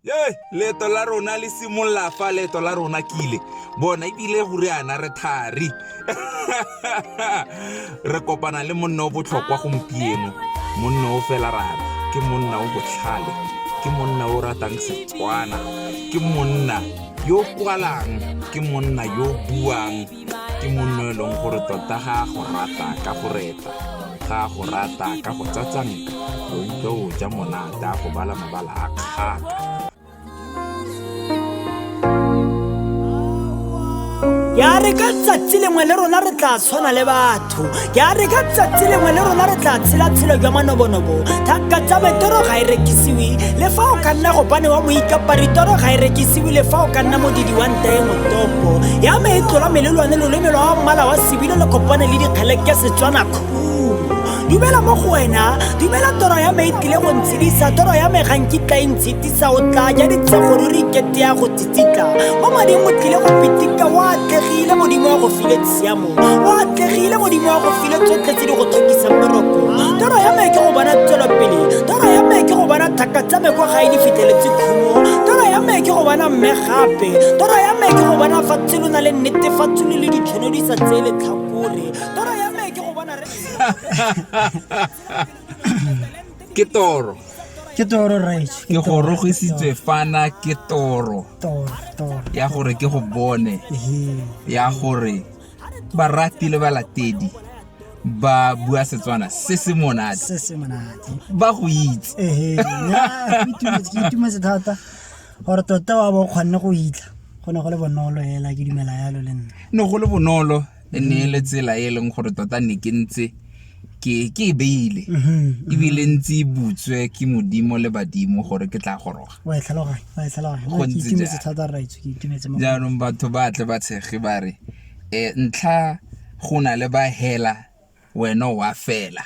Ye, leeto la rona le simolola fa leeto la rona kile bona ebile go riana re thari re kopana le monna o botlhokwa gompieno monna o fela rara ke monna o botlhale ke monna o ratang setswana ke monna yo kwalang ke monna yo buang ke monna e leng gore tota ga a go rata ka go reta ga a go rata ka go tsatsanka o utlwa o ja monate a go bala mabala a kgaka Ya re ka tsatsi lengwe le rona re tla tshwana le batho ya re ka tsatsi lengwe le rona re tla tshela tshelo jwa manobonobo thaka tsa metoro ga e rekisiwe le fa o ka nna gopane wa moikapari toro ga e rekisiwe le fa o ka nna modidi wa nta e motopo ya me e tlola melelwane loleme lwa mmala wa sebilo le kopane le dikgeleke setswana khumo dumela mo go wena dumela toro ya me e tlile go ntshedisa toro ya me ga nkitla e ntshitisa o tla ja ditshego ruri kete ya go tsitsitla mo mading o tlile go pitika o atlegile modimo wa go file tshiamo o atlegile modimo wa go file tsotlhe tse di go tlhokisang boroko toro ya me ke go bona tswelopele toro ya me ke go bona thaka tsa me kwa gae di fitlheletse khumo toro ya me ke go bona mme gape toro ya me ke go bona fatshe lo na le netefatso le le ditšhono di sa tseye letlhakore toro ya me ke go bona re ke toro ke toro rraetsho ke go rogisitswe fana ke toro toro toro ya gore ke go bone ehe ya gore barati le balatedi ba bua setswana se se monate se se monate ba go itse ehe nya ke itumetse ke itumetse thata gore tota wa bo o kgonne go itlha go ne go le bonolo hela ke dumela yalo le nna ne go le bonolo e ne e le tsela e leng gore tota ne ke ntse ke ke e beile Mhm. ebile ntse e butswe ke modimo le badimo gore ke tla goroga wa e tlhaloganya wa e tlhaloganya Go No, ke ntse itumetse jalo. thata rraetsho ke itumetse mo jaanong batho ba tle ba tshege ba re um ntlha go na le ba hela wena o a fela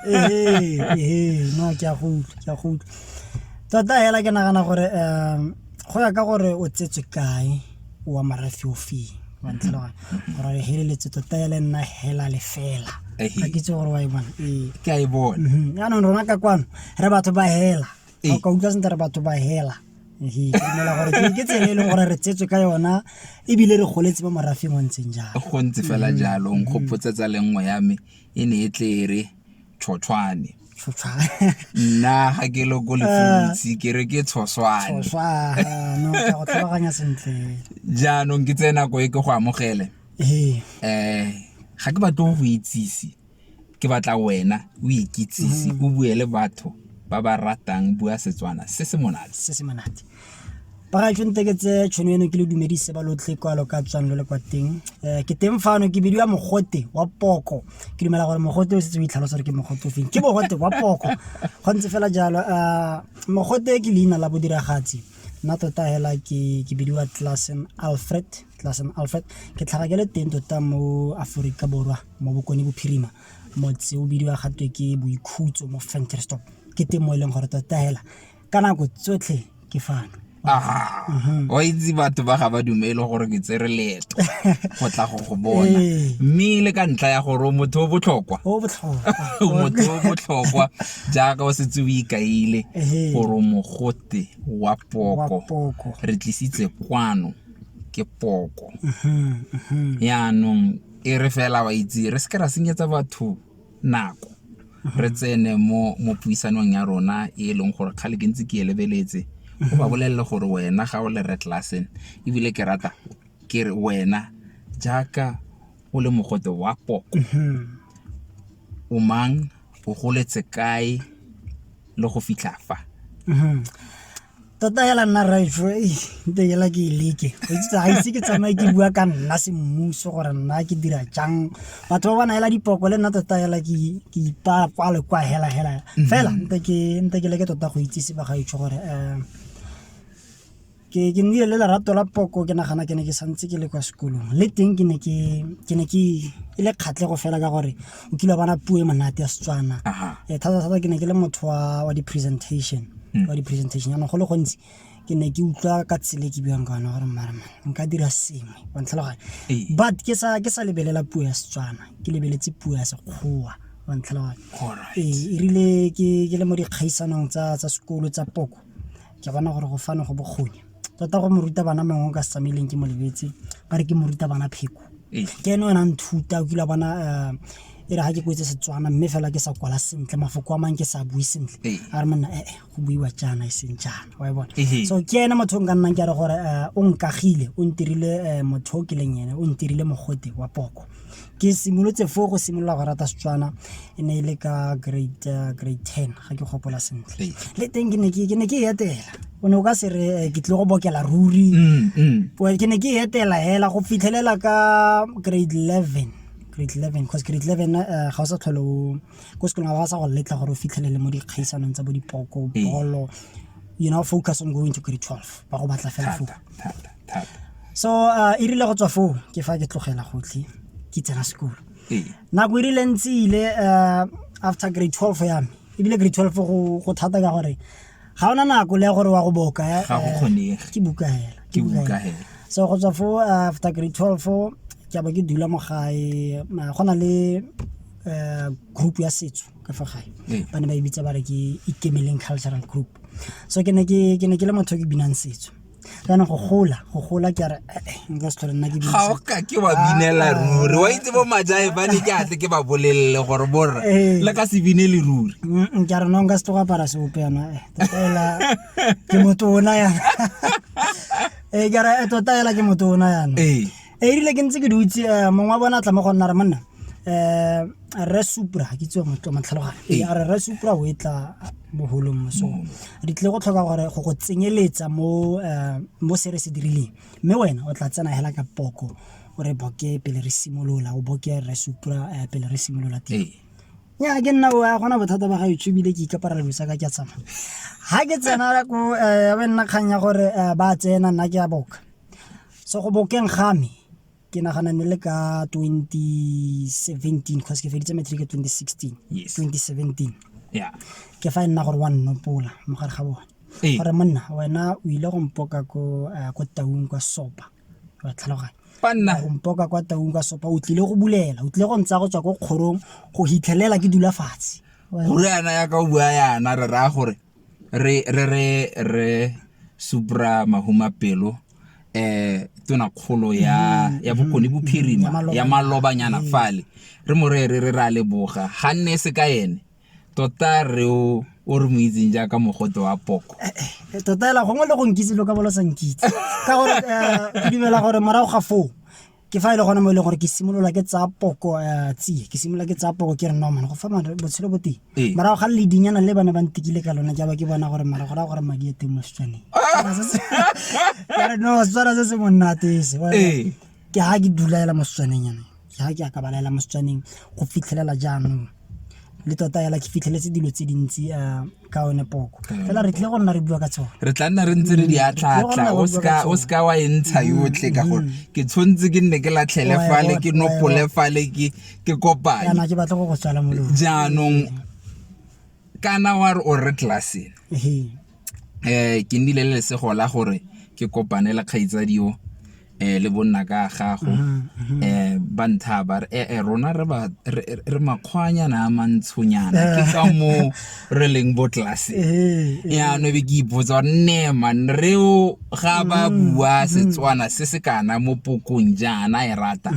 ehe ehe no ke a go utlwa ke a go utlwa tota hela ke nagana gore um go ya ka gore o tsetswe kae o wa morafe o feng wa ntlhaloganya gore re heleletse tota ya le nna hela lefela Ehe. ga ke itse gore wa e bona ee ke a e bona Mhm. jaanong rona ka kwano re batho ba hela Ee. o ka utlwa sentle re batho ba hela Ehe, ke dumela gore ke ke tsela e leng gore re tsetswe ka yona ebile re goletse mo morafeng o ntseng jalo go ntse fela jalo nkgopotsa tsa le nngwe ya me e ne e tle e re tshotshwane Tshotshwane. nna ga ke le ko lefutsi ke re ke tshoswane Tshoswana, no ke a go tlhaloganya sentle jaanong ke tseye nako e ke go amogele ee um ga ke batle go go itsise ke batla wena o ikitsise o bue le batho ba ba ratang bua setswana se se monate se se monate bagaetsho nte ke tse tšhono eno ke le dumedise ba lotlhe kwa lo ka tswang lo le kwa teng um ke teng fano ke bidiwa mogote wa poko ke dumela gore mogote o setse o itlhalosa gore ke mogote o feng ke mogote wa poko go ntse fela jalo um mogote ke leina la bodiragatsi nna tota hela ke ke bidiwa Klassen Alfred Klassen Alfred ke tlhaga ke le teng tota mo Aforika Borwa mo Bokone Bophirima motse o bidiwa gatwe ke Boikhutso mo Ventersdorp ke teng mo e leng gore tota hela ka nako tsotlhe ke fano Aha. wa itse batho ba ga ba dumele gore ke tsere leeto go tla go go bona Ee. mme le ka ntlha ya gore o motho o botlhokwa o botlhokwa o motho o botlhokwa jaaka o setse o ikaile Ehe. gore o mogote wa wa poko poko re tlisitse kwano ke poko Mhm, mhm. yaanong e re fela wa itse re seke ra senyetsa batho nako re tsene mo mo puisanong ya rona e leng gore kgale ke ntse ke e lebeletse o ba bolelele gore wena ga o le re tlasen ebile ke rata ke re wena jaaka o le mogote wa poko o mang o goletse kae le go fitlha fa Mhm. Tota hela nna rraetsho nte hela ke e leke o itse ga ise ke tsamaye ke bua ka nna semmuso gore nna ke dira jang batho ba bona hela dipoko le nna tota hela ke ke ipaya kwa le kwa hela hela fela nte ke nte ke leke tota go itsise bagaetsho gore um ke ke nnile le lerato la poko ke nagana ke ne ke santse ke le kwa sekolong le teng ke ne ke ke ne ke e le kgatlhego fela ka gore o kile wa bona puo e monate ya Setswana Aha. Eh, thata thata ke ne ke le motho wa wa di-presentation wa di-presentation jaanong go le gontsi ke ne ke utlwa ka tsela e ke buang ka yone gore mare man nka dira sengwe wa ntlhaloganya Ee. but ke sa ke sa lebelela puo ya Setswana ke lebeletse puo ya Sekgowa wa ntlhaloganya Alright. ee erile ke ke le mo dikgaisanong tsa tsa sekolo tsa poko Ke bona gore go fano go bokgoni. Tota go morutabana mongwe o ka se tsamaileng ke mo lebetse, ba re ke morutabana Pheko. Ke ene o ne a nthuta, o kile wa bona e re ga ke kwetse Setswana mme fela ke sa kwala sentle, mafoko a mangwe ke sa bue sentle. A re monna ee go buiwa jaana e seng jaana, wa e bona. So ke ene motho o nka nnang ke a re gore o nkagile, o ntirile motho o ke leng ene, o ntirile mogote wa poko. Ke simolotse foo go simolola go rata Setswana e ne e le ka grade grade 10 ga ke gopola sentle. Le teng ke ne ke ne ke e etela, o ne o ka se re ke tlile go bokela ruri. Ke ne ke e etela hela go fitlhelela ka grade 11, grade 11 cause grade 11 ga o sa tlhole o ko sekolong ga ba sa go letla gore o fitlhelele mo dikgaisanong tsa bo dipoko, bolo, you know focus on going to grade 12 ba go batla fela foo. Thata, thata. So e rile go tswa foo ke fa ke tlogela gotlhe ke tsena sekolo. Nako e rile ntse ile after grade 12 ya me, ebile grade 12 go thata ka gore ga ona nako le ya gore wa go boka. Ga go kgonege. Ke buka hela. Ke buka hela. So go tswa foo after grade 12 ke a bo ke dula mo gae, go na le group ya setso ka fa gae. Ba ne ba e bitsa ba re ke Ikemeleng Cultural Group. So ke ne ke le motho o ke binang setso. Jaanong go gola, go gola ke a re nka se tlhole nna ke bina Ga o ka ke wa binela ruri. Wa itse bo majae ba ne ke atle ke ba bolelele gore borra le ka se binele ruri. Ke a re no nka se tlo go apara seope yana, tota hela ke motona yana. Ee, ke a re tota hela ke motona yana. E rile ke ntse ke dutse mongwe wa bona a tla mo go nna a re monna Rre Supra, ga ke itse wa mo tlhaloganya. Ee, a re Rre Supra o e tla mo holong mo so re tlile go tlhoka gore go go tsenyeletsa mo mo se re se dirileng, mme wena o tla tsena hela ka poko o re boke pele re simolola, o boke Rre Supra pele re simolola tiro. Nnyaa, ke nna o a gona bothata ba gaetsho ebile ke ikaparela dilo tsa ka ke a tsamaya. Ga ke tsena ko ya be nna kgang ya gore ba tsena nna ke a boka. So go bokeng ga me ke nagana ne le ka 2017 cause ke feditse matric ka 2016. Yes. 2017. Yeah. Ke fa e nna gore wa nnopola mo gare ga bone. Gore monna wena o ile go mpoka ko ko Taung kwa Sopa. Wa tlhaloganya. Banna. Go mpoka kwa Taung kwa Sopa o tlile go bulela, o tlile go ntsaya go tswa ko kgorong go hitlhelela ke dula fatshe. Gore yana ya ka o bua yana re raya gore re re re re Supra Mahumapelo tonakgolo ya ya Bokone Bophirima ya malobanyana fale re mo re re re ra leboga ga nne se ka ene tota re o o re mo itseng jaaka mogote wa poko. Tota hela gongwe le go nkitse lo ka bo lo sa nkitse ka gore ke dumela gore morago ga foo ke fa e le gone mo e leng gore ke simolola ke tsaya poko tsie, ke simolola ke tsaya poko ke re no man go fa mare botshelo bo teng. Morago ga ledinyana le ba ne ba ntekile ka lone ke ba ke bona gore mara go raya gore madi a teng mo Setswaneng. Ka re no Setswana se se monate se. Ke ha ke dula hela mo Setswaneng yana, ke ha ke a ka bala hela mo Setswaneng go fitlhelela jaanong. Le tota hela ke fitlheletse dilo tse dintsi ka one poko, fela re tlile go nna re bua ka tsone. Re tla nna re ntse re di atlhatlha, o seka o seka wa e ntsha yotlhe ka gore ke tshwanetse ke nne ke latlhele fale, ke nopole fale, ke kopanye. Jaana ke batla go go tswala molomo. Jaanong kana wa re o re tlelaseng. Ke nnile le lesego la gore ke kopane le kgaitsadio le bonna ka gago ba ntha ba re ee rona re ba re makgwanyana a mantshonyana ke ka mo re leng bo tlelaseng. Jaanong be ke ipotsa gore ne man re o ga ba bua Setswana se se kana mo pokong jaana e rata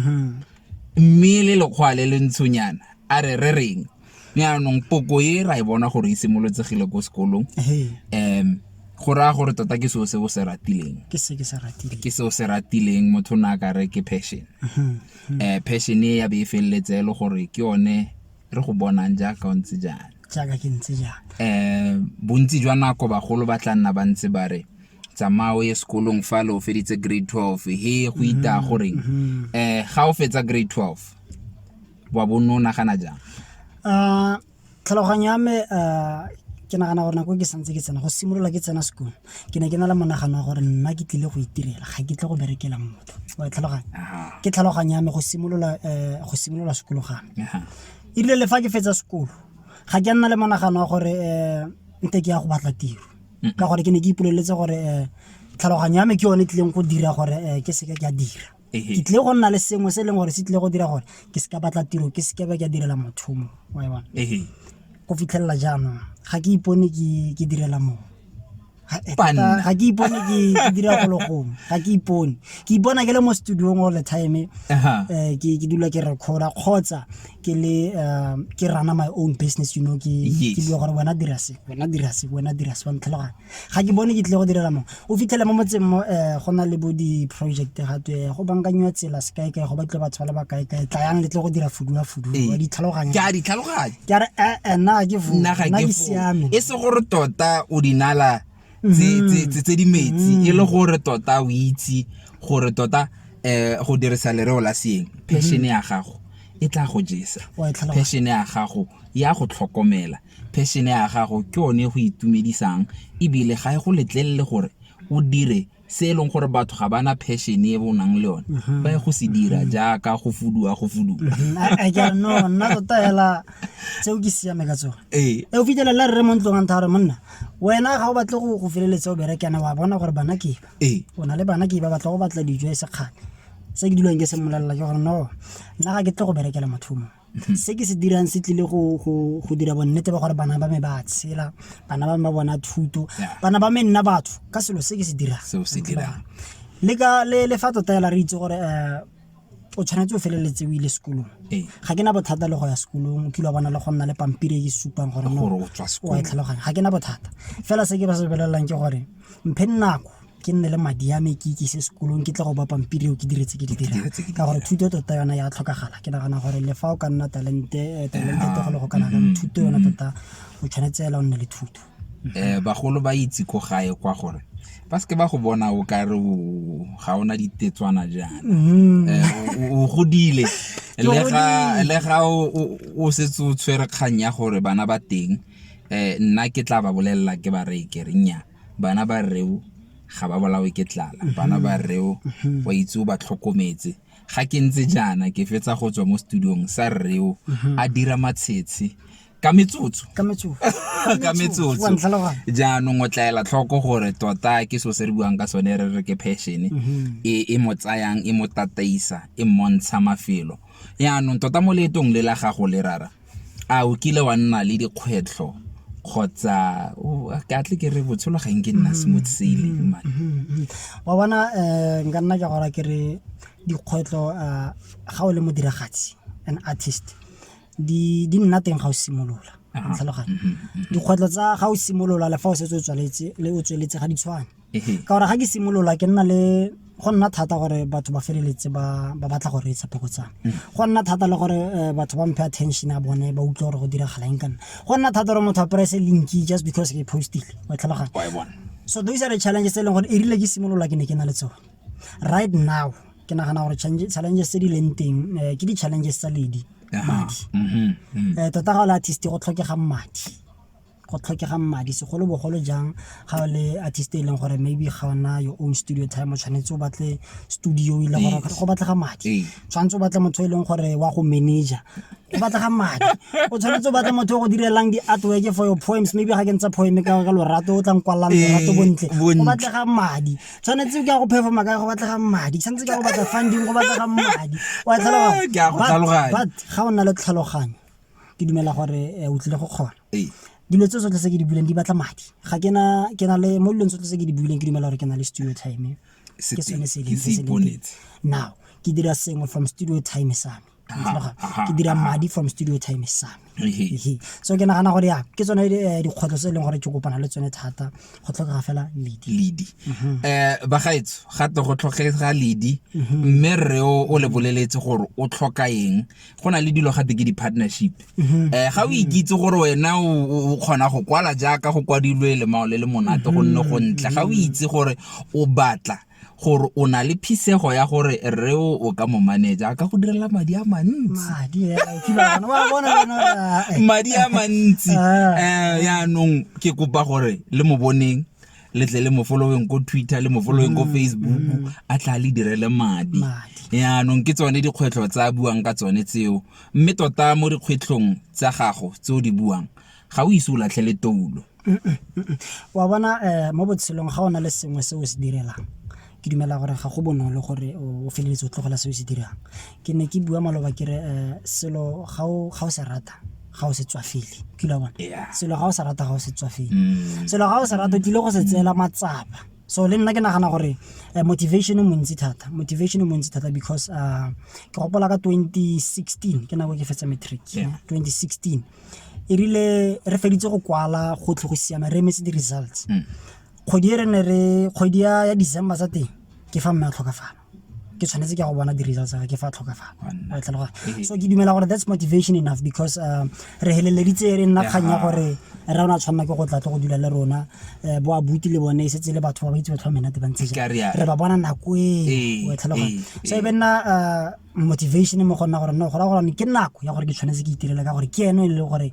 mme le lekgwa le le ntshonyana a re re reng. Jaanong poko e ra e bona gore e simolotsegile ko sekolong go raya gore tota ke seo se o se ratileng. Ke se ke se ratileng. Ke se o se ratileng, motho o ne a ka re ke passion. Passion e ya be e feleletse e le gore ke yone re go bonang jaaka o ntse jaana. Jaaka ke ntse jaana. Bontsi jwa nako bagolo ba tla nna ba ntse ba re tsamaya o ye sekolong fale o feditse grade 12 he go itaya goreng. Ga o fetsa grade 12 wa bo nne o nagana jang? Tlhaloganyo ya me ke nagana gore nako e ke santse ke tsena go simolola ke tsena sekolo ke ne ke na le monagano wa gore nna ke tlile go itirela, ga ke tle go berekela motho, wa tlhaloganya. Ke tlhaloganyo ya me go simolola go simolola sekolo ga me. Erile le fa ke fetsa sekolo ga ke a nna le monagano wa gore nte ke ya go batla tiro, ka gore ke ne ke ipoleletse gore tlhaloganyo ya me ke yone e tlileng go dira gore ke seke ke a dira. Ke tlile go nna le sengwe se e leng gore se tlile go dira gore ke seka batla tiro, ke seke ba ke a direla motho mo, wa e bona. Go fitlhelela jaanong ga ke ipone ke direla mongwe, Banna. Ga ke ipone ke dira golo gongwe, ga ke ipone. Ke ipona ke le mo studiong all the time. Ke dula ke recorda kgotsa ke le ke runa my own business, ke ke bua gore wena dira se, wena dira se, wena dira se, wa ntlhaloganya. Ga ke bone ke tlile go direla mongwe. O fitlhele mo motseng mo go na le bo di-project gatwe go bankanyiwa tsela se kae kae, go batlile batho ba le ba kae kae, tlayang le tle go dira fudua fudua. Wa di tlhaloganya? Ke a di tlhaloganya. Ke a re nna ga ke foo, nna ga nna ke ke foo. siame. E se gore tota o dinala tse di metsi, e le gore tota o itse gore tota go dirisa lereo la seeng, passion ya gago e tla go jesa. Wa e tlhaloganya. Passion ya gago ya go tlhokomela, passion ya gago ke yone e go itumedisang, ebile ga e go letlelele gore o dire se e leng gore batho ga bana passion e bo nang le yone ba ye go se dira, jaaka go fudua go fudua. Ke a re no, nna tota hela tseo ke siame ka tsone. Ee. E o fitlhela le rre mo ntlong a ntha gore monna wena ga o batle go feleletsa o berekana, wa bona gore bana ke ba. O na le bana ke ba batla go batla dijo e sekgale. Se ke dulang ke se mmolelela ke gore no, nna ga ke tle go berekela motho o mongwe. Se ke se dirang se tlile go dira bonnete ba gore bana ba me ba tshela, bana ba me ba bona thuto, bana ba me nna batho ka selo se ke se dirang. Se o se dirang. Le ka le fa tota hela re itse gore o tshwanetse o feleletse o ile sekolong. Ga ke na bothata le go ya sekolong, o kile wa bona le go nna le pampiri e ke supang gore no, Gore o tswa wa e sekolong. tlhaloganya. Ga ke na bothata. Fela se ke ba se bolelelang ke gore mphe nako ke nne le madi a me, ke ikise sekolong, ke tle go ba pampiri eo ke diretse ke di dirang. Dire tse ke di Ka gore dirang. thuto tota yona ya tlhokagala. Ke nagana gore le fa o ka nna talente go le go kana kang, thuto yona tota o tshwanetse hela o nne le thuto. Bagolo ba itse ko gae kwa gore ba seke ba go bona o ka re ga ona ditetswana jaana. O godile. Ke Le godile. ga o setse o tshwere kgang ya gore bana ba teng, nna ke tla ba bolelela ke ba reye ke re nnyaa, bana ba reo ga ba bolawe ke tlala, bana ba reo wa itse o ba tlhokometse. Ga ke ntse jaana ke fetsa go tswa mo studiong sa rreo a dira matshetshe ka metsotso. Ka metsotso. Ka metsotso. Wa ntlhaloganya. Jaanong o tla ela tlhoko gore tota ke selo se re buang ka sone re re ke passion e mo tsayang, e mo tataisa, e mmontsha mafelo. Jaanong tota mo leetong le la gago le rara, a o kile wa nna le dikgwetlho kgotsa ke atle ke re botshelo ga nke nna smooth sailing man? Wa bona, nka nna ke gora ke re dikgwetlho ga o le modiragatsi, an artist, di nna teng ga o simolola. Tlhaloganya. Dikgwetlho tsa ga o simolola le fa o setse o tswaletse le o tsweletse ga di tshwane. Ka gore ga ke simolola ke nna le go nna thata gore batho ba feleletse ba batla go reetsa poko tsa me. Go nna thata le gore batho ba mphe attention ya bone, ba utlwe gore go diragala eng ka nna. Go nna thata gore motho a press link just because ke postile. Wa tlhaloganya? Wa e bona. So those are the challenges tse e leng gore e rile ke simolola ke ne ke na le tsone. Right now ke nagana gore challenges tse di leng teng ke di-challenges tsa ledi, madi. Tota ga o le artist go tlhokega madi. Go tlhokega madi segolobogolo jang ga o le artist e leng gore maybe ga ona your own studio time, o tshwanetse o batle studio e le gore go batlega madi. Tshwanetse o batle motho e leng gore wa go manager, go batlega madi. O tshwanetse o batle motho o go direlang di-artwork for your poems, maybe ga ke ntsha poem ka lorato, o tla nkwalelang lorato bontle, go batlega madi. Tshwanetse ke ya go performa kae, go batlega madi. Tshwanetse ke ya go batla funding, go batlega madi. Wa tlhaloganya? Ke a go tlhaloganya. But ga o nna le tlhaloganyo, ke dumela gore o tlile go kgona. Dilo tse tsotlhe tse ke di buileng di batla madi. Ga ke na, ke na le, mo dilong tsotlhe tse ke di buileng ke dumela gore ke na le studio time. Se Ke sone se teng, leng, ke se se se leng teng. iponetse. Now, ke dira sengwe from studio time sa me. Ke dira madi from studio time sa me. Ehe. So ke nagana gore ya, ke tsone dikgwetlho tse e leng gore ke kopana le tsone thata, go tlhokega fela ledi. Ledi. Bagaetsho, gape go tlhokega ledi, mme rre o le boleletse gore o tlhoka eng. Go na le dilo gape ke di-partnership. Ga o ikitse gore wena o kgona go kwala jaaka go kwadilwe lemao le le monate go nne go ntle, ga o itse gore o batla gore o na le phisego ya gore rre o ka mo manager, a ka go direla madi a mantsi. Madi, o kile wa bona, wa bona wena, eh. Madi a mantsi. Yaanong ke kopa gore le mo boneng, le tle le mo followeng ko Twitter, le mo followeng ko Facebook, a tla le direle madi. Madi. Yaanong ke tsone dikgwetlho tsa a buang ka tsone tseo. Mme tota mo dikgwetlhong tsa gago tse o di buang, ga o ise o latlhele toulo. Wa bona, mo botshelong ga o na le sengwe se o se direlang, ke dumela gore ga go bonolo gore o feleletse o tlogela se o se dirang. Ke ne ke bua maloba ke re selo ga o se rata, ga o se tswafele kile wa bona Yeah. selo ga o sa rata ga o se tswafele Mm. selo ga o sa rata o tlile go se tseela matsapa so le nna ke nagana gore motivation e montsi thata motivation e montsi thata because ke gopola ka 2016 ke nako e ke fetsa matric Yeah. 2016 e rile re feditse go kwala gotlhe go siama re emetse di-results kgwedi e re ne re kgwedi ya ya December tsa teng ke fa mme a tlhokafala ke tshwanetse ke ya go bona di-results tsa gagwe ke fa a tlhokafala Wanna. Wa tlhaloganya? Ee. So ke dumela gore that's motivation enough because re heleleditse re nna kgang ya Yeah. gore re o ne a tshwanela ke go tla tlo go dula le rona bo abuti le bone e setse le batho ba ba itse batho ba menate ba ntse Ke a jang. rialo. Re ba bona nako e Ee, wa tlhaloganya ee, so e ee. be nna motivation mo go nna gore no go raya gore ke nako ya gore ke tshwanetse ke itirele ka gore ke ene e le gore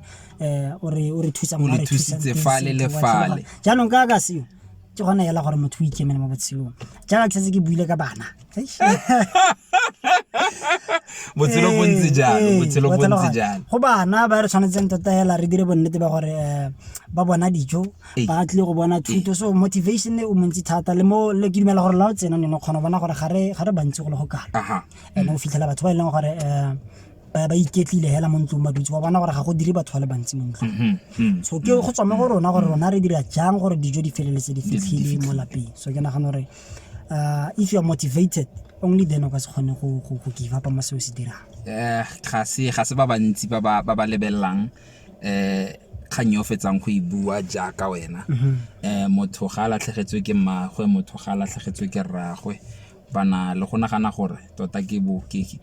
o re o re thusang O mo a le re thusang thusitse teng fale le sentle, wa fale. tlhaloganya. Jaanong ka ka seo ke gona hela gore motho o ikemele mo botshelong jaaka ke setse ke buile ka bana. Eish. Botshelo bo ntse jalo, Ee, botshelo wa bo ntse tlhaloganya. jalo. Go bana ba re tshwanetseng tota hela re dire bonnete ba gore ba bona dijo Ee. ba tlile go bona thuto so motivation e o montsi thata le mo le ke dumela gore la o tsena ne o kgona go bona gore ga re bantsi go le go kalo. Aha. And o fitlhela batho ba e leng gore ba iketlile hela mo ntlong ba dutse wa bona gore ga go dire batho ba le bantsi mo ntlong. So ke go tswa mo go rona gore rona re dira jang gore dijo di feleletse di fitlhile mo lapeng. So ke nagana gore if you are motivated only then o ka se kgone go give up mo se o se dirang. Ga se ba bantsi ba ba lebelelang kgang e o fetsang go e bua jaaka wena. Motho ga a latlhegetswe ke mmagwe, motho ga a latlhegetswe ke rragwe, ba na le go nagana gore tota ke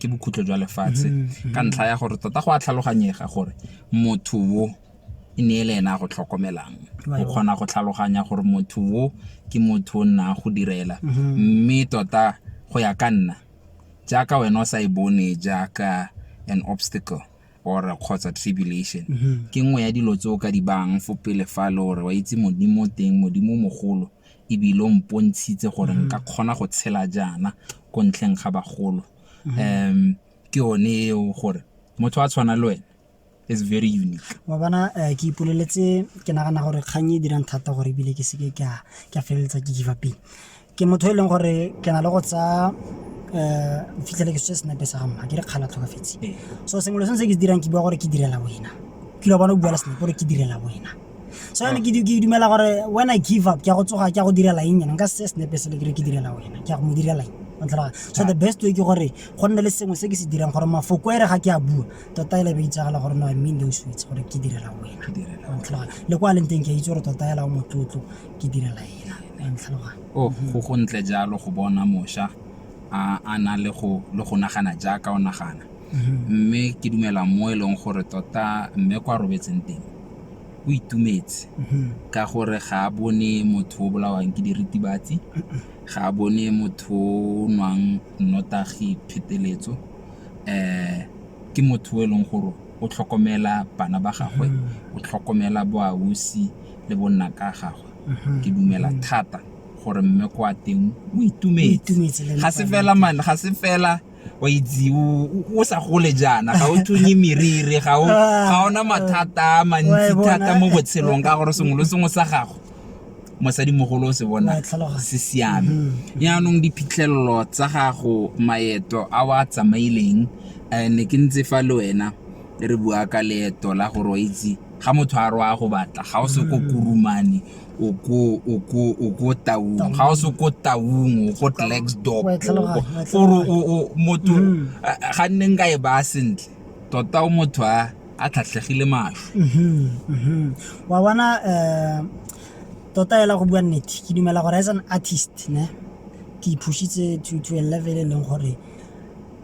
bokhutlo jwa lefatshe. Ka ntlha ya gore tota go a tlhaloganyega gore motho o e ne e le ena a go tlhokomelang. O kgona go tlhaloganya gore motho o ke motho o nna a go direla. Mme tota go ya ka nna, jaaka wena o sa e bone jaaka an obstacle or kgotsa tribulation, ke nngwe ya dilo tse o ka di bang fo pele fa le gore wa itse Modimo teng, Modimo mogolo, ebile o mpontshitse gore nka kgona go tshela jaana ko ntlheng ga bagolo. Ke yone eo gore motho a tshwana le wena is very unique. Wa bona ke ipoleletse ke nagana gore kgang e dirang thata gore ebile ke seke ke a feleletsa ke give up-ile. Ke motho e leng gore ke na le go tsaya fitlhele ke setse senepe sa ga mma ke re kgala tlhokafetse. So sengwe le sengwe se ke se dirang ke bua gore ke direla wena. Ke ile wa bona o bua le senepe gore ke direla wena. So jaanong ke dumela gore when I give up ke a go tsoga ke a go direla eng yana nka se tseye senepe sele ke re ke direla wena ke a go mo direla eng. Wa ntlhaloganya? So the best way ke gore go nne le sengwe se ke se dirang gore mafoko e re ga ke a bua tota ele be itsagala gore no I mean those words gore ke direla wena. Ke direla Wa ntlhaloganya? Le kwa leng teng ke a itse gore tota hela o motlotlo ke direla ena. Wa ntlhaloganya? Oh, go gontle jalo go bona mošwa a na le go nagana jaaka o nagana. Mme ke dumela mo e leng gore tota mme kwa robetseng teng o itumetse ka gore ga a bone motho o bolawang ke diritibatsi, ga a bone motho o nwang nnotagi pheteletso. Ke motho o e leng gore o tlhokomela bana ba gagwe, o tlhokomela boausi le bonna ka gagwe. Ke dumela thata gore mme kwa teng o itumetse. Ga se fela man, ga se fela wa itse o sa gole jaana, ga o thunye meriri, ga ona mathata a mantsi thata mo botshelong ka gore sengwe le sengwe sa gago mosadimogolo o se bona se siame. Jaanong diphitlhelelo tsa gago, maeto a o a tsamaileng, ne ke ntse fa le wena re bua ka leeto la gore wa itse ga motho a re wa go batla, ga o se ko Kurumane, o ko Taung, ga o se ko Taung, o ko Klerksdorp, gore motho ga nne nka e baya sentle tota o motho a tlhatlhegile mašwi. Wa bona tota hela go bua nnete ke dumela gore as an artist ne ke iphušitse to a level e leng gore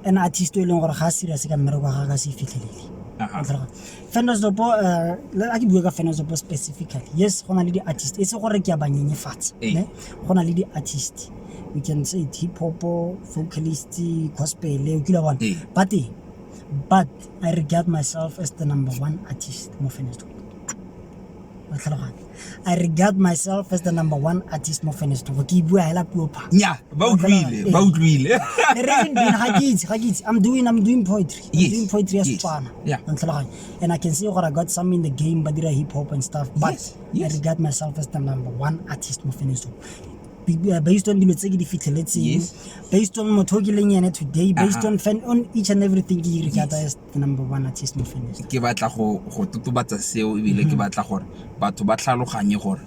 an artist o e leng gore ga a serious ka mmereko wa gagwe ka se e fitlhelele. Ventersdorp a ke bue ka Ventersdorp specifically, yes go na le di-artist e se gore ke a ba nyenyefatsa ne, go na le di-artist we can say it hip hop, vocalist, gospel, o kile wa bona ba teng, but I regard myself as the number one artist mo Ventersdorp. Wa tlhaloganya? I regard myself as the number one artist mo Ventersdorp. Ke bua hela puo pha. Nya, ba utlwile, ba utlwile. The reason being ga ke itse. I'm doing poetry. I'm doing poetry ya Setswana. Wa ntlhaloganya? And I can see gore I got some in the game ba dira hip hop and stuff, but I regard myself as the number one artist mo Ventersdorp. Based on dilo tse ke di fitlheletseng, based on motho o ke leng ene today, based on fan on each and everything, ke regard as the number one artist mo Ventersdorp. Ke batla go totobatsa seo, ebile ke batla gore batho ba tlhaloganye gore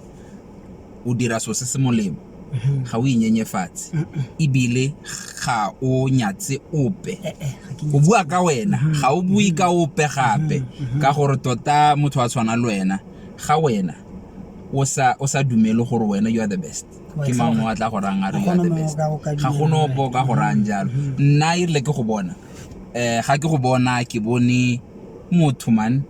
o dira so se se molemo, ga o inyenyefatse ebile ga o nyatse ope. Eh, ga ke O bua ka wena, ga o bue ka ope gape, ka gore tota motho a tshwana le wena, ga wena o sa dumele gore wena you are the best, Wa ke mang o a tla go rang a re Ga you are gona the mongwe best? o ka Ga gona dumelang. ope o ka go rang jalo. Nna e rile ke go bona, ga ke go bona, ke bone motho man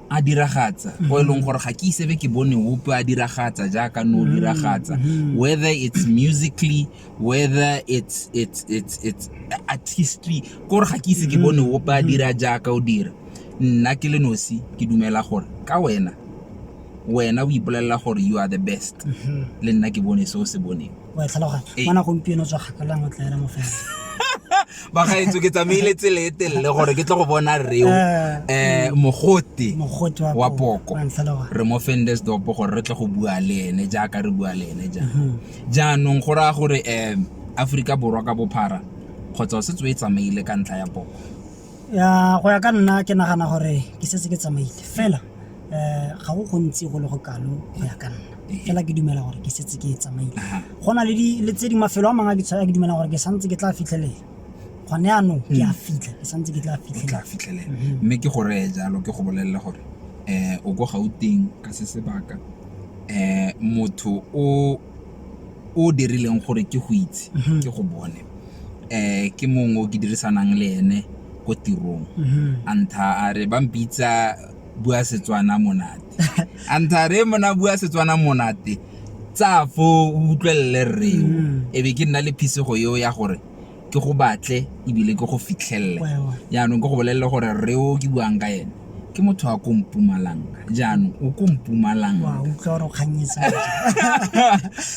a diragatsa o e leng gore ga ke isebe ke bone ope a diragatsa jaaka no o diragatsa, whether it's musically, whether it's artistry, kore ga ke ise ke bone ope a dira jaaka o dira. Nna ke le nosi ke dumela gore ka wena, wena o ipolelela gore you are the best, le nna ke bone se o se boneng. Wa e tlhaloganya. Ee. Ngwana gompieno o tswa kgakalang, o tlaela mo fela. Bagaetso, ke tsamaile tsela e telele gore ke tle go bona reo Mogote Mogote wa poko. Wa ntlhaloganya. Re mo Ventersdorp gore re tle go bua le ene jaaka re bua le ene jaana. Jaanong go raya gore Aforika Borwa ka bophara kgotsa o setse o e tsamaile ka ntlha ya poko? Ya, go ya ka nna, ke nagana gore ke setse ke tsamaile fela. Ga go gontsi go le go kalo go ya ka nna, fela ke dumela gore ke setse ke e tsamaile. Go na le le tse di mafelo a mangwe a ke a ke dumelang gore ke santse ke tla fitlhelela. Gone yaanong ke a fitlha, ke santse ke tla O fitlhelela. Tla fitlhelela, mme ke go reye jalo, ke go bolelele gore o ko Gauteng ka se sebaka. Motho o dirileng gore ke go itse, ke go bone, ke mongwe o ke dirisanang le ene ko tirong. A ntha a re ba mpitsa Bua Setswana Monate. A ntha a re mona Bua Setswana Monate, tsaya fo o utlwelele rreo. E be ke nna le phisego eo ya gore ke go batle ebile ke go fitlhelele. Wa. Jaanong ke go bolelele gore rreo ke buang ka ene ke motho wa ko Mpumalanga. Jaanong o ko Mpumalanga. Wa utlwa gore o kganyetsa.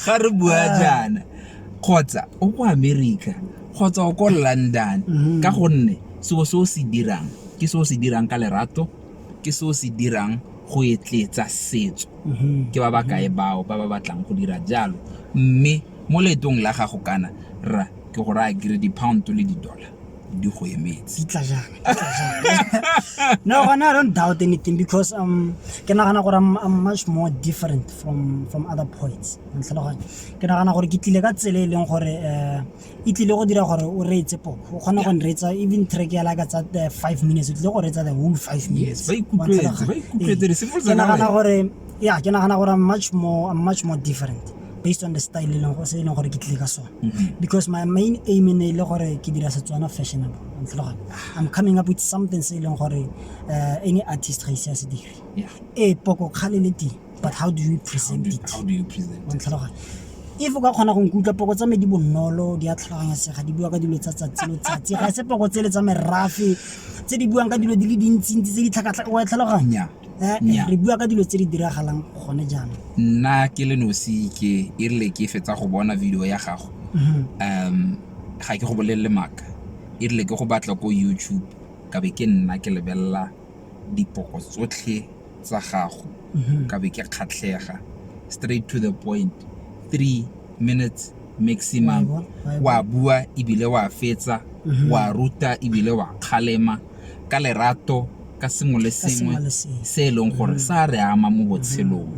Ga re bua jaana, kgotsa o ko America, kgotsa o ko London, ka gonne seo se o se dirang ke se o se dirang ka lerato, ke se o se dirang go etletsa setso. Ke ba bakae bao ba ba batlang go dira jalo? Mme mo leetong la gago kana rra, ke go raya kere di-pound le di-dollar di go emetse. Di tla jang, di tla jang. No, gone I don't doubt anything because ke nagana gore I'm much more different from other poets. Wa ntlhaloganya? Ke nagana gore ke tlile ka tsela e leng gore e tlile go dira gore o reetse poko, o kgone go nreetsa even track ya laka tsa 5 minutes, o tlile go reetsa the whole 5 minutes. Ba ikutlwetse, Wa ntlhaloganya? Ba ikutlwetse, Ee. re simolotse Ke ka nagana wena. gore, yeah, ke nagana gore I'm much more different based on the style e leng go se e leng gore ke tlile ka sone, because my main aim e ne e le gore ke dira Setswana fashionable. Wa ntlhaloganya? I'm coming up with something se e leng gore any artist ga ise a se dire. Ee, poko kgale le teng, but how do you present it? How do you present Wa ntlhaloganya? If o ka kgona go nkutlwa, poko tsa me di bonolo, di a tlhaloganyesega, di bua ka dilo tsa tsatsi le tsatsi. Ga e se poko tsele tsa merafe tse di buang ka dilo di le dintsintsi tse di tlhakatlhaka, wa tlhaloganya? Re bua ka dilo tse di diragalang gone jaanong. Nna ke le nosi, ke e rile ke fetsa go bona video ya gago, ga ke go bolelele maaka, e rile ke go batla ko YouTube, ka be ke nna ke lebelela dipoko tsotlhe tsa gago, ka be ke kgatlhega. Straight to the point, 3 minutes maximum. Wa e bona, Wa bua ebile wa fetsa, wa ruta ebile wa kgalema ka lerato ka sengwe le Ka sengwe sengwe le sengwe. se e leng gore sa re ama mo botshelong.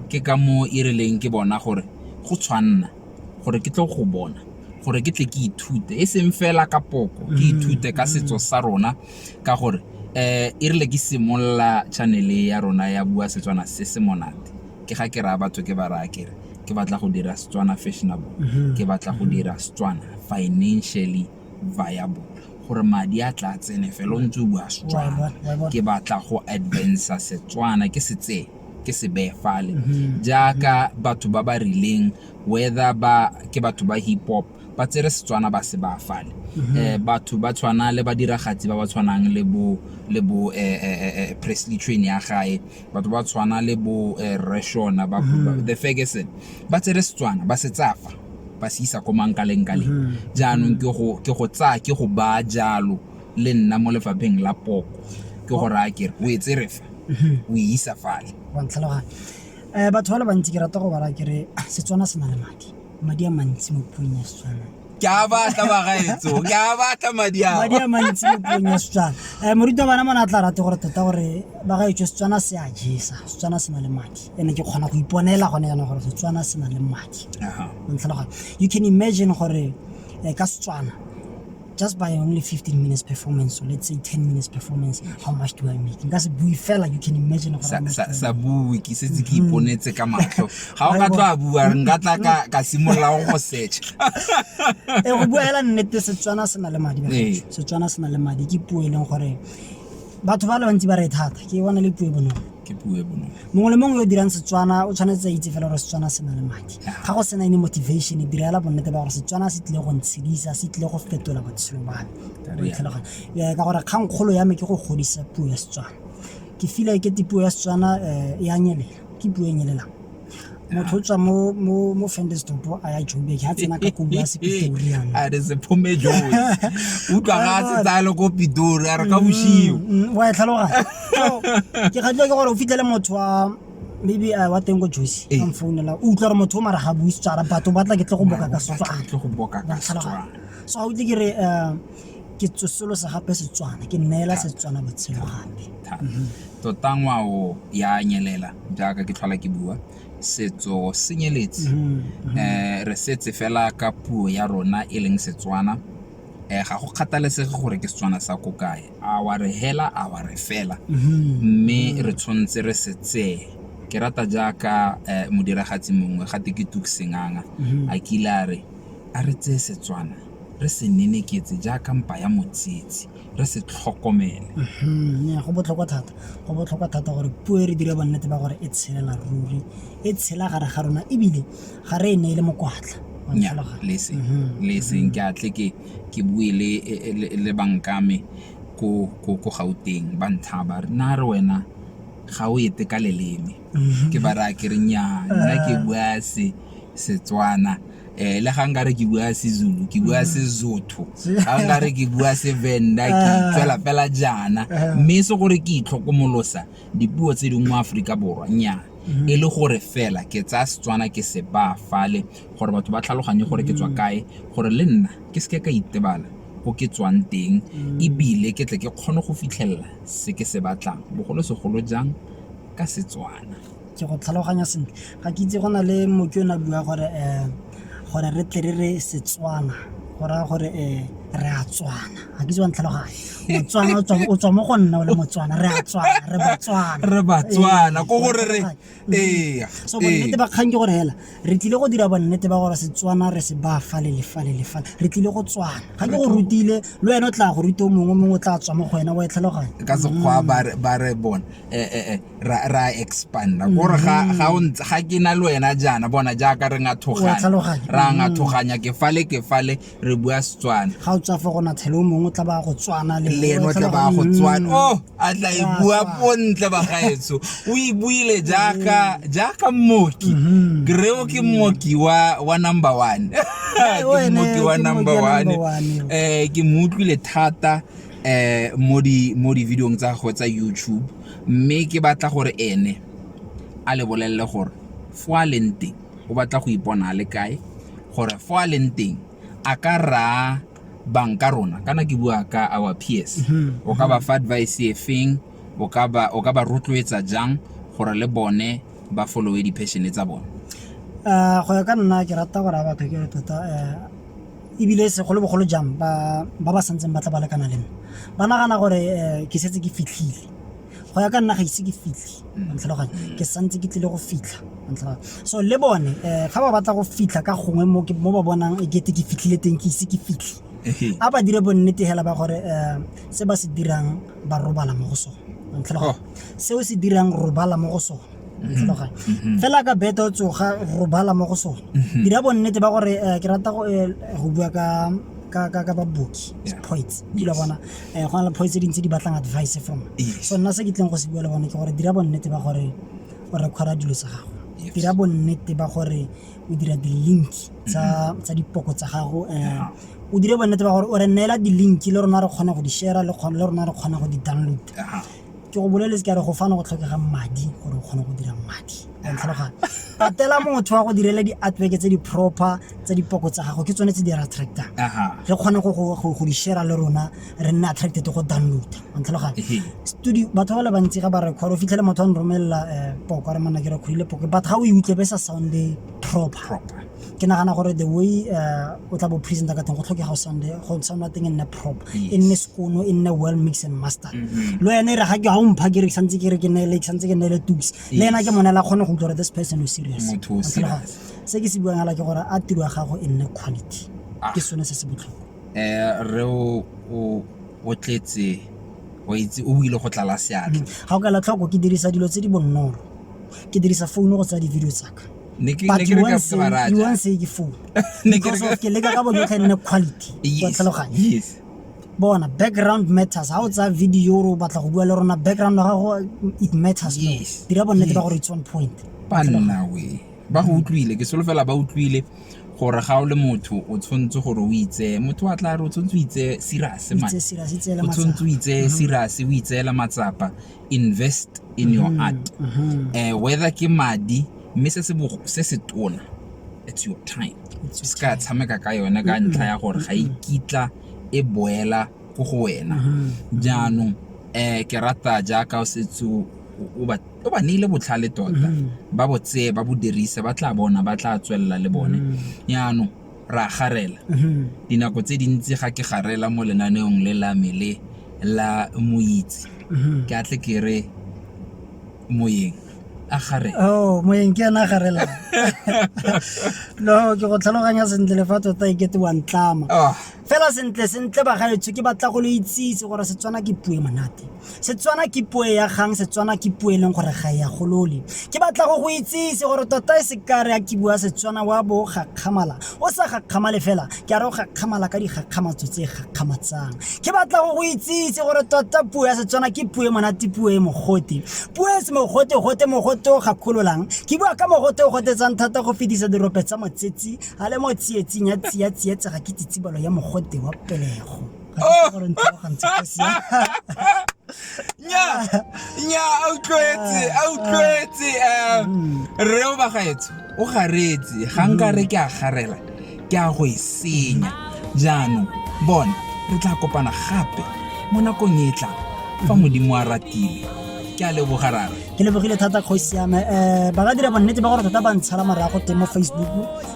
Ke ka moo e rileng ke bona gore go tshwanna gore ke tlo go bona gore ke tle ke ithute, e seng fela ka poko, ke ithute ka setso sa rona, ka gore e rile ke simolola channel ya rona ya Bua Setswana se se Monate, ke ga ke raya batho, ke ba raya kere ke batla go dira Setswana fashionable, ke batla go dira Setswana financially viable, gore madi a tla tsene fela o ntse o bua Setswana. Wa e bona. Ke batla go advance Setswana, ke se tseye ke se beye fale jaaka batho ba ba rileng, whether ba ke batho ba hip hop, ba tsere Setswana ba se ba fale. Batho ba tshwana le badiragatsi ba ba tshwanang le bo Presley Train ya gae, batho ba tshwana le bo Reshona ba, the Ferguson, ba tsere Setswana ba se tsafa ba se isa ko mankaleng-kaleng. Jaanong ke go tsaya ke go baya jalo le nna mo lefapheng la poko, ke go raya kere o e tsere fa o e isa fale. Wa ntlhaloganya? Batho ba le bantsi ke rata go ba raya kere Setswana se na le madi. Madi a mantsi mo puong ya Setswana. Ke a batla bagaetso, ke a batla madi ao. Madi a mantsi mo puong ya Setswana. Morutabana mona a tla rate gore tota gore bagaetsho Setswana se a jesa, Setswana se na le madi. Ene ke kgona go iponela gone jaanong gore Setswana se na le madi. Wa ntlhaloganya? You can imagine gore ka Setswana just by only 15 minutes performance or let's say 10 minutes performance, how much do I make? Nka se bue fela, you can imagine gore how much do I Sa make. bue, ke setse ke iponetse ka matlho. Ga o ka tlo a bua, nka tla ka simolola go search. Go bua hela nnete, Setswana se na le madi, bagaetsho. Setswana se na le madi, ke puo e leng gore batho ba le bantsi ba re e thata, ke bona le puo e bonolo. Ke puo e bonolo. Mongwe le mongwe yo o dirang Setswana o tshwanetse a itse fela gore Setswana se na le madi. Ga go sena any motivation, dira hela bonnete ba gore Setswana se tlile go ntshedisa, se tlile go fetola botshelo ba me. Wa itlhaloganya? Ka gore kgang kgolo ya me ke go godisa puo ya Setswana. Ke feel-a ekete puo ya Setswana e a nyelela, ke puo e nyelelang. Motho o tswa mo Ventersdorp a ya Joburg, ha tsena ka kobo ya Sepitori jaanong. A re sephome Jozi. Utlwa ga a setse a le ko Pitori, a re ka bosigo. Wa e tlhaloganya. So, ke kgatlhiwa ke gore o fitlhele motho wa maybe wa teng ko Jozi, a mfounela, o utlwa gore motho o mara ga bue Setswana, but o batla ke tle go boka ka Setswana. Tle go boka ka Setswana. So ga utlwe ke re ke tsosolosa gape Setswana, ke neela Setswana botshelo gape. Thata. Tota ngwao ya nyelela jaaka ke tlhola ke bua, setso se nyeletse. Re setse fela ka puo ya rona e leng Setswana. Ga go kgathalesege gore ke Setswana sa ko kae, a wa re hela a wa re fela, mme re tshwanetse re se tseye. Ke rata jaaka modiragatsi mongwe gate ke Tuks Senganga a kile a re, a re tseye Setswana re se neneketse jaaka mpa ya motsietsi, re se tlhokomele. Go botlhokwa thata, go botlhokwa thata gore puo e re dire bonnete ba gore e tshelela ruri, e tshela gare ga rona, ebile ga re e neele mokwatla. Wa Nya, ntlhaloganya? le seng, le seng ke a tle ke bue le bankame ko Gauteng, ba nthaya ba re, na re wena ga o ete ka leleme. Ke ba raya ke re nnyaa, nna ke bua Setswana. Le ga nkare ke bua Sezulu, ke bua Sezotho, ga nkare ke bua Sevenda, ke itswela fela jaana. Mme e se gore ke itlhokomolosa dipuo tse dingwe mo Aforika Borwa, nnyaa, e le gore fela ke tsaya Setswana ke se baya fale gore batho ba tlhaloganye gore ke tswa kae, gore le nna ke seke ka itebala ko ke tswang teng, ebile ke tle ke kgone go fitlhelela se ke se batlang, bogolosegolo jang ka Setswana. Ke go tlhaloganya sentle. Ga ke itse go na le mooki o ne a bua gore gore re tle re re Setswana go raya gore re a tswana. Ga ke itse wa ntlhaloganya. Motswana o tswa mo go nna o le Motswana, re a tswana, re Batswana. Re Batswana, ko gore re ee. So bonnete ba kgang ke gore hela re tlile go dira bonnete ba gore Setswana re se baya fale le fale le fale, re tlile go tswana. Ga ke go rutile le wena o tla go ruta o mongwe, o mongwe o tla tswa mo go wena, wa e tlhaloganya. Ka Sekgowa ba re bona ra expanda kore ga o ntse ga ke na le wena jaana, bona jaaka re ngathoganya, ra ngathoganya, ke fale ke fale re bua Setswana. Ga o tswa fa go nathele o mongwe o tla ba go tswana le ene, o tla ba go tswana. Oh, a tla e bua pontle bagaetsho, o e buile jaaka mmoki. Greo ke mmoki wa number one, ke mmoki wa number one. Ke mo utlwile thata mo di mo di-video-ong tsa gagwe tsa YouTube, mme ke batla gore ene a le bolelele gore fo a leng teng o batla go ipona a le kae, gore fo a leng teng a ka raya bang ka rona, kana ke bua ka our peers, o ka ba fa advice e feng, o ka ba rotloetsa jang gore le bone ba follow-e di-passion tsa bone. Go ya ka nna ke rata gore a batho ke re tota ebile segolobogolo jang ba ba santseng ba tla ba lekana le nna, ba nagana gore ke setse ke fitlhile. Go ya ka nna ga ise ke fitlhe, wa ntlhaloganya, ke santse ke tlile go fitlha, wa ntlhaloganya. So le bone fa ba batla go fitlha ka gongwe mo ba bonang e kete ke fitlhile teng, ke ise ke fitlhe, a ba dire bonnete hela ba gore se ba se dirang ba robala mo go sone, wa ntlhaloganya. Se o se dirang robala mo go sone, wa ntlhaloganya. Fela ka bete o tsoga robala mo go sone, dira bonnete ba gore ke rata go bua ka baboki, poets, dilo bona go na le poets tse dintsi di batlang advice from. So nna se ke tleng go se bua le bone ke gore dira bonnete ba gore o record-a dilo tsa gago, dira bonnete ba gore o dira di-link tsa dipoko tsa gago, o dire bonnete ba gore o re neela di-link le rona re kgone go di share-a, le rona re kgone go di download. Ke go boleletse ke a re go fana go tlhokega madi gore o kgone go dira madi. Wa ntlhaloganya? Patela motho wa go direla di-artwork tse di proper tsa dipoko tsa gago, ke tsone tse di re attractang. Re kgone go di share le rona, re nne attracted go download. Wa ntlhaloganya? Studio, batho ba le bantsi ga ba record, o fitlhele motho a nromelela poko a re monna ke recordile poko, but ga o e utlwe be sa sound proper. Ke nagana gore the way o tla bo presenta ka teng go tlhokega go sound go sound teng e nne proper, e nne sekono, e nne well mixed and mastered. Le wena e re ga ke ga o mpha ke re santse ke re ke neele ke santse ke neele tuks, le ena ke monela kgone go utlwa gore this person is serious. Motho o serious. Se ke se buang ala ke gore a tiro ya gago e nne quality, ke sone se se botlhokwa. Re o tletse o itse o ile go tlala seatla. Ga o ka ela tlhoko ke dirisa dilo tse di bonolo, ke dirisa phone go tsaya di-video tsaka. Ne ke But ne ke you re ka won't se say ba rata. you won't say ke phone Ne ke re because ka- of ke leka ka bojotlhe nne quality. Wa tlhaloganya? Yes. Bona, background matters. Ha o tsaya video o batla go bua le rona, background ya gago it matters. Yes. Dira bonnete ba Yes. gore it's on point. Banna we ba go utlwile, ke solofela ba utlwile gore ga o le motho o tshwanetse gore o itse motho wa tla re o tshwanetse o itse serious man. Itse serious, itseele O tshwanetse o matsapa. itse serious, o itseela matsapa, invest in your art. Whether ke madi mme se se se se tona, it's your time. It's your Se ka tshameka ka yone ka ntlha ya gore ga e kitla e boela ko go wena. Jaanong ke rata jaaka o setse o ba neile botlhale tota, ba bo tseye ba bo dirise, ba tla bona ba tla tswelela le bone. Jaanong ra garela dinako tse dintsi ga ke garela mo lenaneong le la me le la moitse, ke atle ke re moyeng a garela. Oh, moyeng ke ena a garelang. No, ke go tlhaloganya sentle le fa tota e kete wa ntlama. Fela sentle sentle bagaetsho, ke batla go le itsise gore Setswana ke puo e monate. Setswana ke puo ya gang, Setswana ke puo e leng gore ga e ya golole. Ke batla go go itsise gore tota e se ka re a ke bua Setswana wa bo gakgamala. O sa gakgamale fela, ke a re o gakgamala ka digakgamatso tse gakgamatsang. Ke batla go go itsise gore tota puo ya Setswana ke puo e monate, puo e mogote. Puo e se mogote gote, mogote o gakololang. Ke bua ka mogote o gotetsang thata go fetisa dirope tsa motsetsi a le mo tsietsing ya tsia tsietsega ke tsitsibalo ya mogote wa pelego. Ga ke itse gore ntlhalogantse kgosi. Nya nya a utlwetse, a utlwetse rre o bagaetsho o garetse, ga nka re ke a garela ke a go e senya. Jaanong bona re tla kopana gape mo nakong e tlang fa Modimo a ratile. Ke a leboga rara. Ke lebogile thata kgosi ya me. Ba ka dira bonnete ba gore tota ba ntshala morago teng mo Facebook,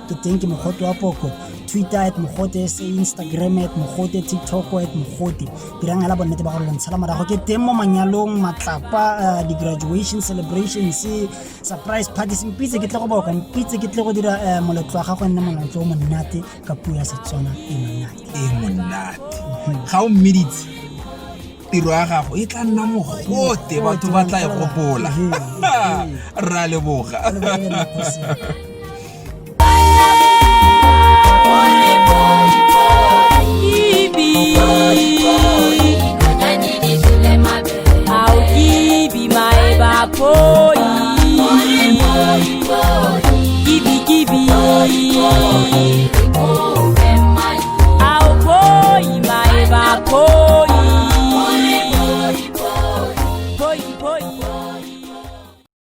ke teng ke Mogote wa Poko, Twitter at Mogote SA, Instagram at Mogote, TikTok at Mogote. Dirang hela bonnete ba gore lo ntshala morago, ke teng mo manyalong, matlapa, di-graduation celebrations, surprise parties. Mpitse ke tle go boka, mpitse ke tle go dira moletlo wa gago nne moletlo o monate ka puo ya Setswana e monate. E monate. Ga o mmiditse, tiro ya gago e tla nna mogote, batho ba tla e gopola. Ra leboga. Kibi kibi,